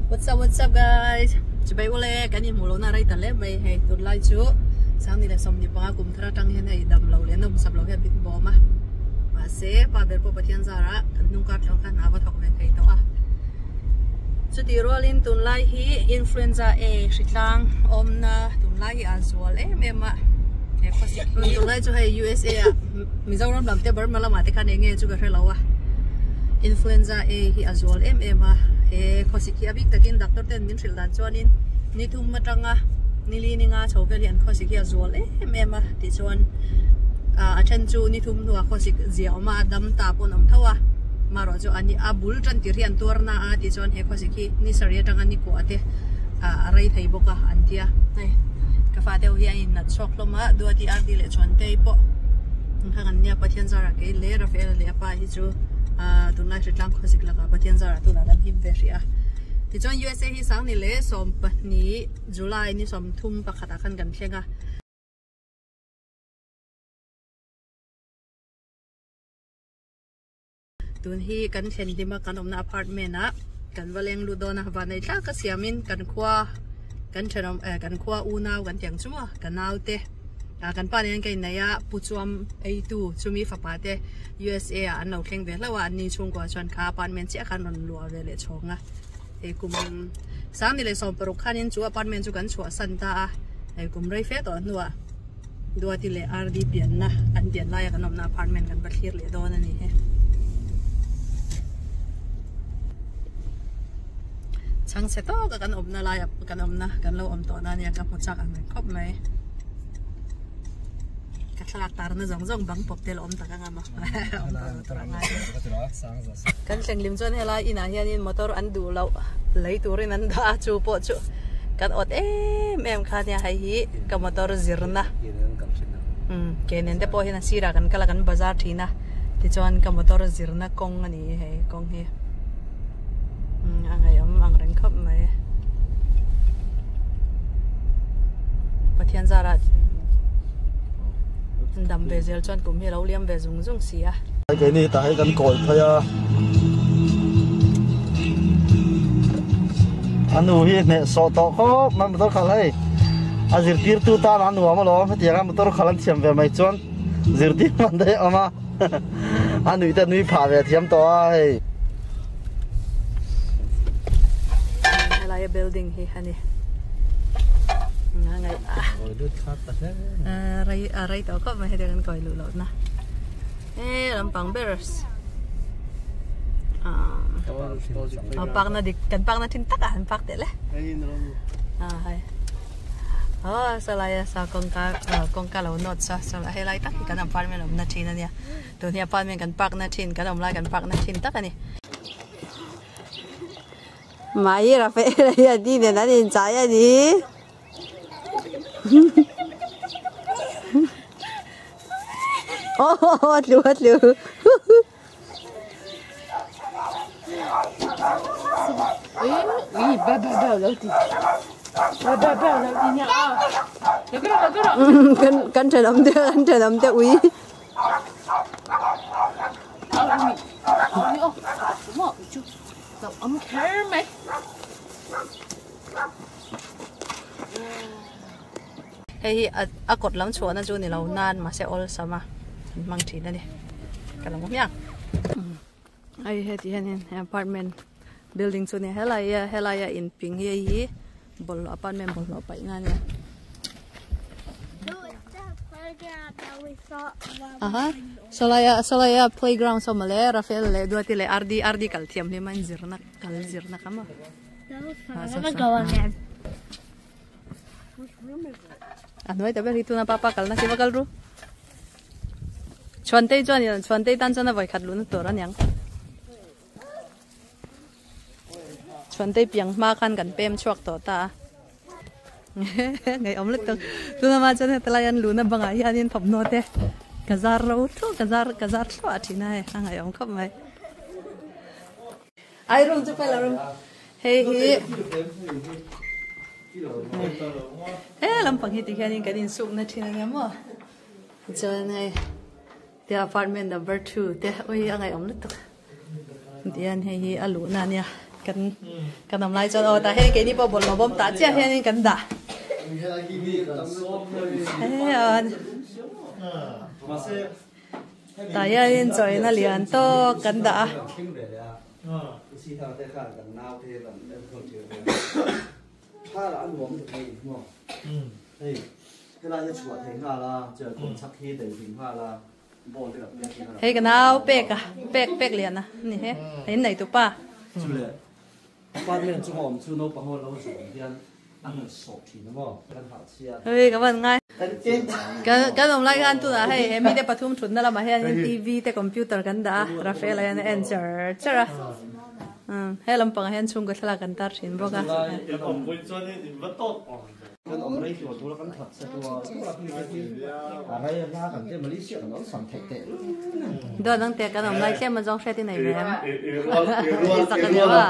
What's up what's up guys Chibai ule kan in hmuh lohna rei ta hle mai hei tunlai chu Sangni leh sawmhnih panga kum thar atang hian hei dam lo leh nawm sap lo hian min bawm a mahse pa ber pawh Pathian zarah kan hnung kar thleng khan hna va thawk ve thei tawh a chutih rualin tunlai hi influenza A hritlang awmna tunlai hi a zual em em a he khawsik hi tunlai chu hei USA ah Mizoram lam te Burma lamah te khan eng nge chu ka hre lo a influenza A hi a zual em em a he khawsik hi a bik takin doctor ten min hrilh dan chuanin ni thum atanga nili ni nga chho vel hi an khawsik hi a zual em em a tichuan a then chu ni thum hnuah khawsik zia awm a a dam ta pawh an awm tho a marawh chu ani a bul tan tir hi an tuar na a tichuan he khawsik hi ni sarih atanga ni kuah te a rei thei bawk a an tia hei ka fate ho hi a innat chhuak hlawm a Duati RD leh Chhuantei pawh Kha kan nia Pathian zarah kei leh Rafaela leh a pa hi chu ahh tunlai hritlang khawzik lakah Pathian zarah tunah kan him ve hrih a. Tichuan USA hi Sangni leh 12 July ni 31 ah khan kan thleng a. Tun hi kan thlen hlim a kan awmna apartment ah kan va leng lut dawn a vanei tlak a siamin kan khua kan thenawm eh kan khua unau kan tih ang chu maw ka naute ah kan pa nen ka inneih a pu chuam eitu chumi fapa te USA ah an lo thleng ve hlauh a an ni chhungkua chuan kha apartment chiah khan rawn luah ve leh chhawng a hei kum sangni leh 16 khanin chu apartment chu kan chhuahsan ta a hei kum rei fe tawh hnuah. Duati leh RD pianna an pian laia kan awmna apartment kan va thlir leh dawn a ni he. Chhangchhe tawka kan awmna laia kan awmna kan lo awm tawhna ania ka hmu chak ang reng khawp mai. Ka thlalak tarna zawng zawng bang pawp te la awm tak anga maw. Awm tawh lo tur a ngai. Kan thlenglim chuan helai inah hianin motor an duh loh lei turin an dah a chu pawh chu kan awt em em kha nia hei hi ka motor zirna umm ke nen te pawh hian a sirah kan kal a kan bazar thin a tichuan ka motor zirna kawng a ni hei kawng hi umm a ngaihawm ang reng khawp mai Pathian zarah dam ve zel chuan kum hi a lo liam ve zung zung si a. Keini tah hi kan kawi phei a. A nu hi hneh sawh tawh khawp mai motor khalh hei a zirtirtu tan a nuam alawm hetianga motor khalh an thiam ve mai chuan zirtir man daih a awm a a nuih te nui phah ve thiam tawh a hei. Helaia building hi a ni a rei tawh khawp mai hetiang an kawi luh lohna. E lampang ber a park na dik kan park na thin tak a han park teh le a hai oh salai a sa kawngka kawngka lo nawt sa sala helai tak hi kan apartment awmna thin ania tun hi apartment kan park na thin kan awm lai kan park na thin tak ani mai Rafael hi a ni nen an inchai ani. Oh, tlu tlu. Kan kan thenawm te kan thenawm te ui. Hei hi a kawt lam chhuahna chu ni lo nan mahse awlsam a an hmang thin a ni ka lo hmiang hei heti hianin apartment building chu ni helai a helai a inping hi hei hi bawlhhlawh apartment bawlhhlawh paihna a nia aha sawlai a sawlai a playground saw mawle Rafael leh Duati leh RD RD kal thiam hlim a inzirna kal zirna kha maw. A hnuai ta ber hi tuna papa kalna khi va kal ru. Chhuantei chuan in chhuantei tan chuan a vawi khat luhna tur aniang. Chhuantei piang hma khan kan pem chhuak tawh ta a. Ngeiawm lutuk. Tuna ma chuan hetlai an luhna bangah hianin thawmhnaw te ka zar ro thluah ka zar ka zar thluah thin a hei a ngeiawm khawp mai. Ai room chu pala room hei hi he lampang hi tikhianin kan insukna thin ania maw chuan hei te apartment number 2 te ui a ngaihawm lutuk tihian hei hi a luhna ania. Kan kan awm lai chuan aw tah hian keini pawh bawlhhlawh bawm tah chiah hianin kan dah. Tah hianin chawina lian tawk kan dah a. Hei ka nau pek a pek pek lian a ni he hei in nei tu pa. Hei ka van ngai kan awm lai khan tunah hei he mite pathum thutna lamah hianin TV te computer kan dah a Rafael-a hian a en char char a he lampangah hian chhungkaw thlalak kan tar thin bawk a. Kan awm rei tur tura kan that se tua a rei a hla kan te Malaysia kan awm sam theih teh Dawt dang te kan awm lai tlem a zawng hriat i nei ve em? I chak a deuh a.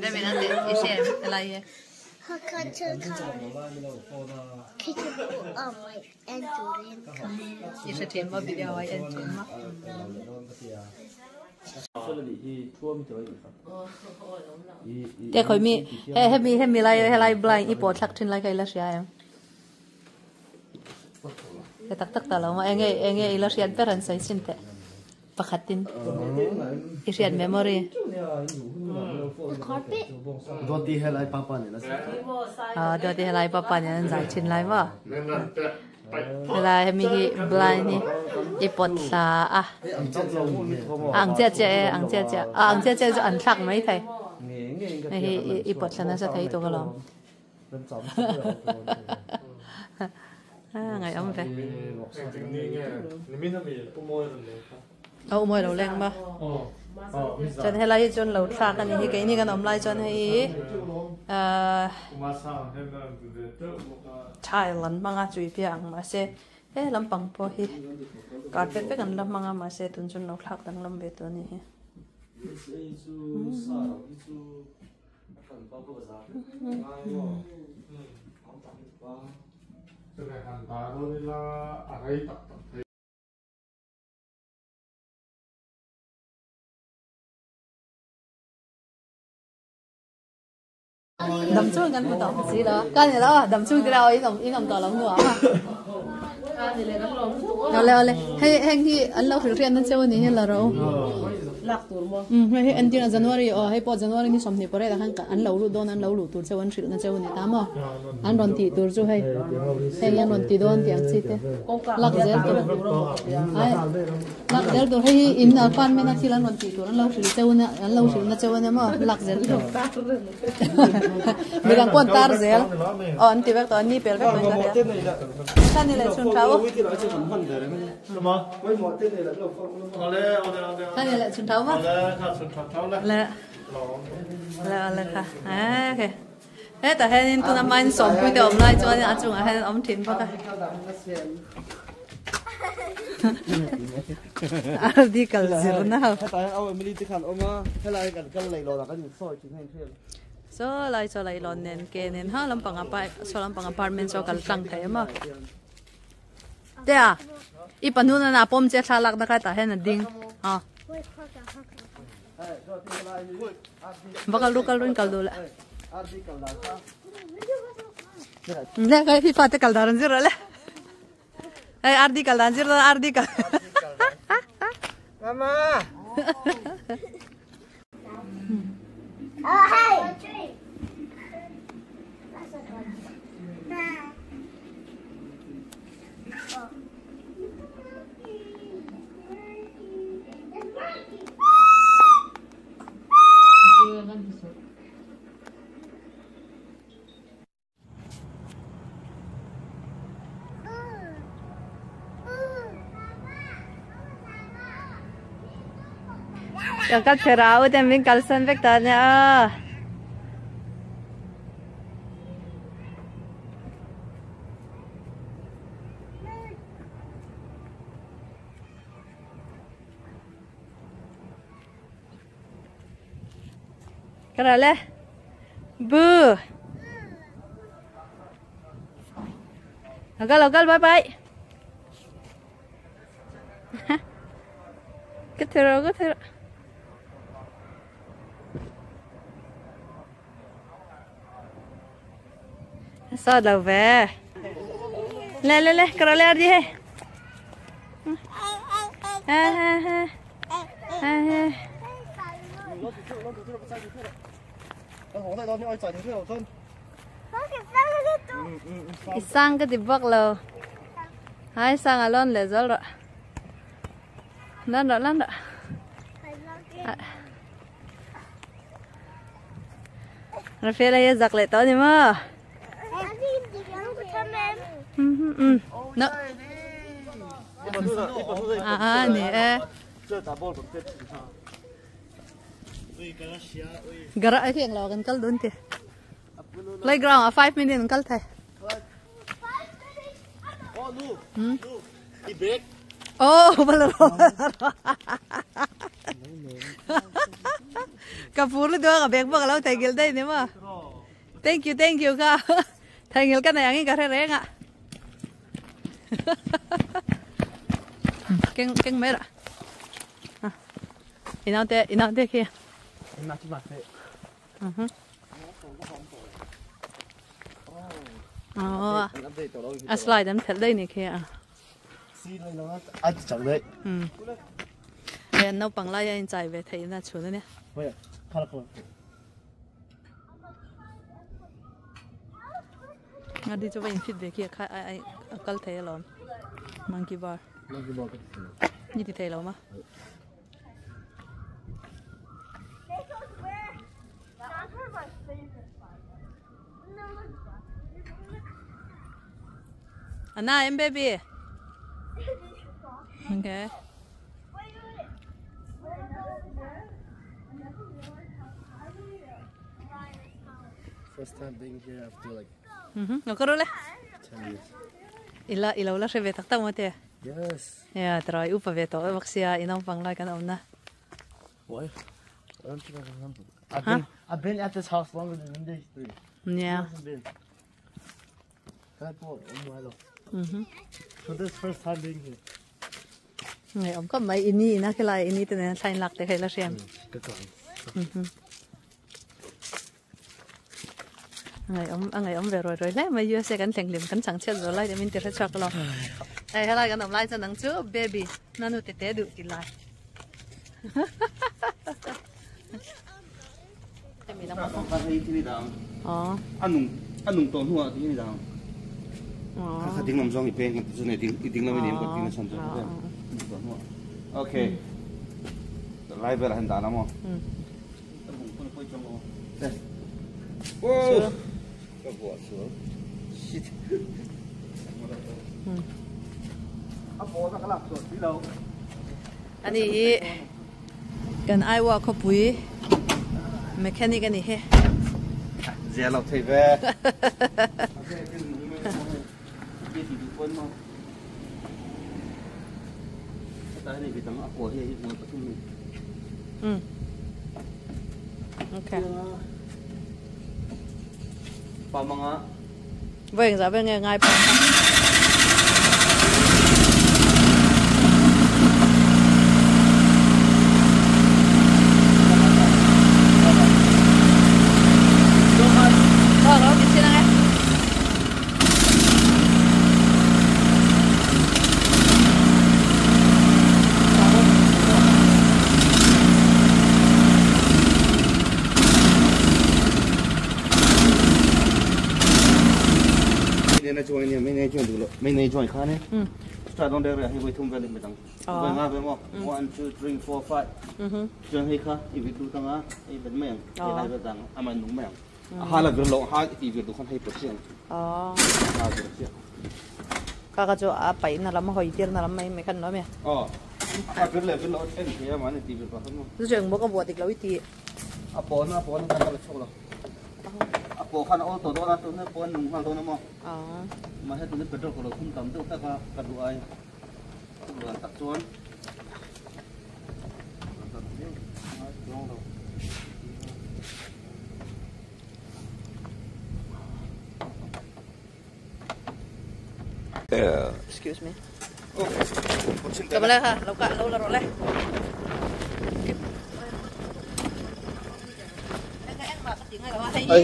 Demi nan te i hre em helai hi? I hre thin maw video a i en thin maw? Te khawi mi he hemi hemi lai helai blind i pawh thlak thin lai kha ila hria em? He tak tak ta lo maw enge enge ila hriat ber an sawi chin teh pakhatin i hriat memory. Aw Duati helai papa nen an zai thin lai maw? Helai hemi hi blind hi i pawt thla a ang chiah chiah e ang chiah chiah a ang chiah chiah chu an thlak mai thei hei hi i pawt thla nasa thei tuk alawm a ngaihawm ve a u mawi lo leng ma chuan helai hi chuan lo thlak a ni hi keini kan awm lai chuan hei ahh tile an hmang a chui piah ang mahse he lampang pawh hi carpet vek an la hmang a mahse tun chuan lo thlak danglam ve tawh a ni hi. Dam chung kan hmu tawh si lo. Ka ni lo, dam chung tila aw in awm in awm tawh lo hnu ah. Ole ole. Hei heng hi an lo hrilh hriat na cheu ani hi la ro. Lak tur maw? Um hei hi entir a January aw hei pawh January ni 20 pawh reh khan an lo lut dawn an lo luh tur cheu an hrilh na cheu ani ta maw. An rawn tih tur chu hei hei an rawn ti dawn tih ang chi te. Lak zel tur. Ai lak zel tur hei hi in apartment a thil an rawn tih tur an lo hrilh cheu na an lo hrilh na cheu ania maw lak zel tur. Midang pawh an tar zel aw an ti vek tawh an ni pel vek tawh in ka hria. Kha ni leh chhun tha u. Kha ni leh chhun tha u ma. Le le le kha okay. Hetah hianin tuna hmain sawmpui te awm lai chuan a chungah hian an awm thin bawk a. RD kal zirna ho. Hetah hian au Emily te khan awm a, helai kan kal leihlawn ah kan insawi thin a inhriat. Saw lai saw leihlawn nen ke nen ha lampang a pipe saw lampang apartment saw kal tlang thei a maw. Tea i pahnun a pawm che thlalak na kha tah hian a ding a. Va kal ru kal ru in kal duh le. Le kai fi fa te kal dan zir le. Ai RD kal dan zir RD kal. Mama. Oh, hey. Ka thlerau te min kalsan vek ta nia. Ka ra le. Bu. Lo kal lo kal bye bye. Cái thế rồi, cái thế rồi. Sao đâu về. Lên lên lên, cái lên đi. Ha ha ha. Ha ha. Sang cái gì bóc lồ. Hai sang à lon lệ rồi. Lon rồi lon rồi. Rồi phía đây giặc lại tới thì mà. No. À nè. Gara cái lò gần cắt luôn kìa. Playground à 5 minutes cắt thầy. Oh, balaro. Kapur lu doang abek bak kalau tegel deh ini mah. Thank you kak. Tegel kan yang ini kare renga. Keng keng merah. Inau te kia. Oh, a slide em thật đây này kia. Ừ. Nấu bằng lai anh chạy về thấy là chuẩn đấy nhé. Ngay đi cho bạn fit về kia khai ai ai thấy lắm. Monkey bar. Như thế thấy lắm mà. Anna, em baby. Okay. First time being here after like 10 years. Ila ila ula se tak tak mate. Yes. Yeah, try upa ve to vaksia inong panglai kan omna. Why? I don't think I remember. I've been at this house longer than these three. Yeah. So this is first time being here. Ngày ông có mấy ini na cái lại ini từ này xanh lạc để hay là xem. Ngày ông về rồi rồi lấy mà vừa xe gắn thèn liềm gắn chẳng chết rồi lại để mình tự cho cái lo. Ê, hay là cái nòng lại cho nắng trước baby, nó nuôi tê tê được thì lại. Ờ. Anh nung hua thì như nào? Các tiếng làm xong thì bên cái này tiếng tiếng làm gì có tiếng xong rồi. Ok. Live là hiện tại lắm không? Ừ. Wow. Shit. Anh ấy cần ai qua có bụi mechanic anh ấy. Giờ là thầy về. Ừ. Ok. Vâng, dạ vâng ngay. Mấy này khá nè. Start on there, he wait thum valley metang. Vậy nga về mo. 1 2 3 4 5. Chân hay khá, ivi tu tang a, i bên mèng, i hai bên tang, ama nung mèng. Ha là việc lộ ha thì việc tu không hay bớt xiang. Ha việc xiang. Các cái chỗ à bảy là làm hồi tiên là làm mấy mấy khăn nói mẹ. À việc lệ việc lộ em thì mà này thì việc không. Cái chuyện bố có bùa thì lâu thì. À bỏ nó ta là chốc rồi. À bỏ khăn ô tô đó là tôi nó bỏ nung khăn đó nó mà. Mà hết tôi nó petrol của không tắm được ta cả cả đủ ai. Không được tắt chuan. Excuse me. Kamala ha lo ka lo la ro le. Ai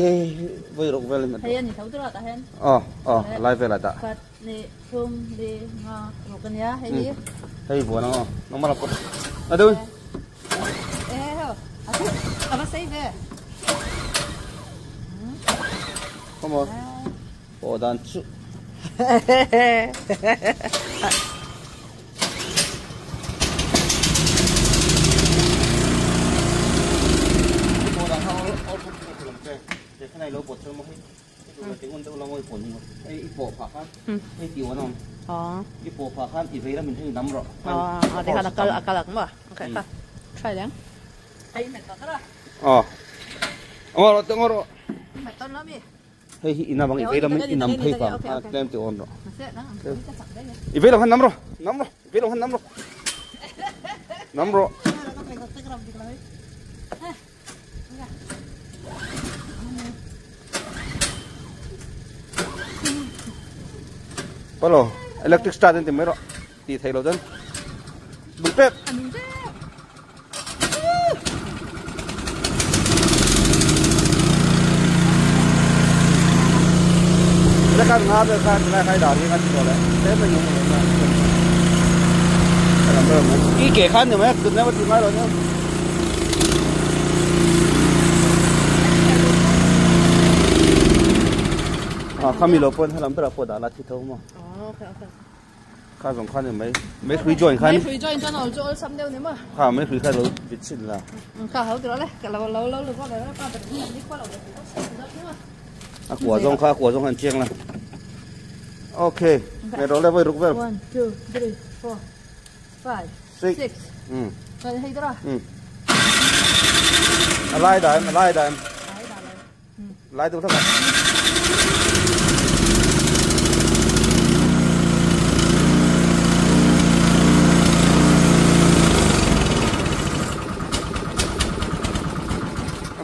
voi rok vel me. Hei ani tho tura ta hen. Ờ ờ lai vel ta. Pat ni thum li nga ro kan ya hei. Hei bo na no mala pot. Adu. Eh ho. Aku apa sei ve. Come on. Po dan chu. Po dan ha all all put ko lam che. Che khanai lo bot chu mo hei. Tu la ting un tu la ngoi pon hei i po pha khan. Hei ti wa nom. Ờ. I po pha khan i vei la min hei nam ro. Ờ, ờ thì khana kal akal ma. Okay ka. Try lang. Hei met ta ra. Ờ. Ngoro te ngoro. Met ton la mi. Hei hi ina bang i vei la min inam phei pa. Tlem ti on ro. Ma se na. Ka chak dai. I vei la han nam ro. Nam ro. Vei la han nam ro. Nam ro. Palo, electric start in ti mai ro. Ti thei lo dan. Bung pep. Cái kan nga be kan na kai da ni kan ko le. Te me yung mo na. Làm ơn. Ki ke khan ni ma kun na ma ti mai ro na. À, khami lo pon halam bera po da la thi tho ma. Okay okay. Kha zong khan ni mai mai hui join khan. Mai hui join cho nó cho sam deu ni ma. Kha mai hui kha lo bit chin la. Kha hau ro le, ka lo lo lo lo ko le pa ta ni ko lo le. À của zong kha của zong han chiang la. Okay, mẹ rồi le voi ruk vel. 1 2 3 4 5 6. 6. Ừ. Rồi hay đó. Ừ. Lai đàm, lai đàm. Lai tu thằng.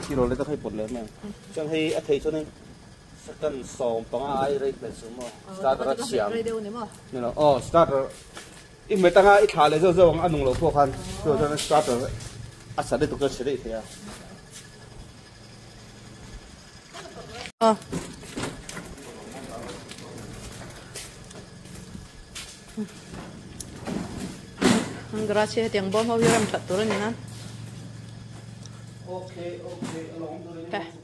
Khi rồi lấy ta hay bột lớn này. Chẳng hay à thấy cho nên second song pang ai rate le sumo start ra chiam. Ni lo oh start i me tanga i tha le zo zo anung lo pho khan so cho nên start a sa de tu ka chele the ya. Ờ. Grazie tiang bom ho ram that tur ni na. Okay okay along.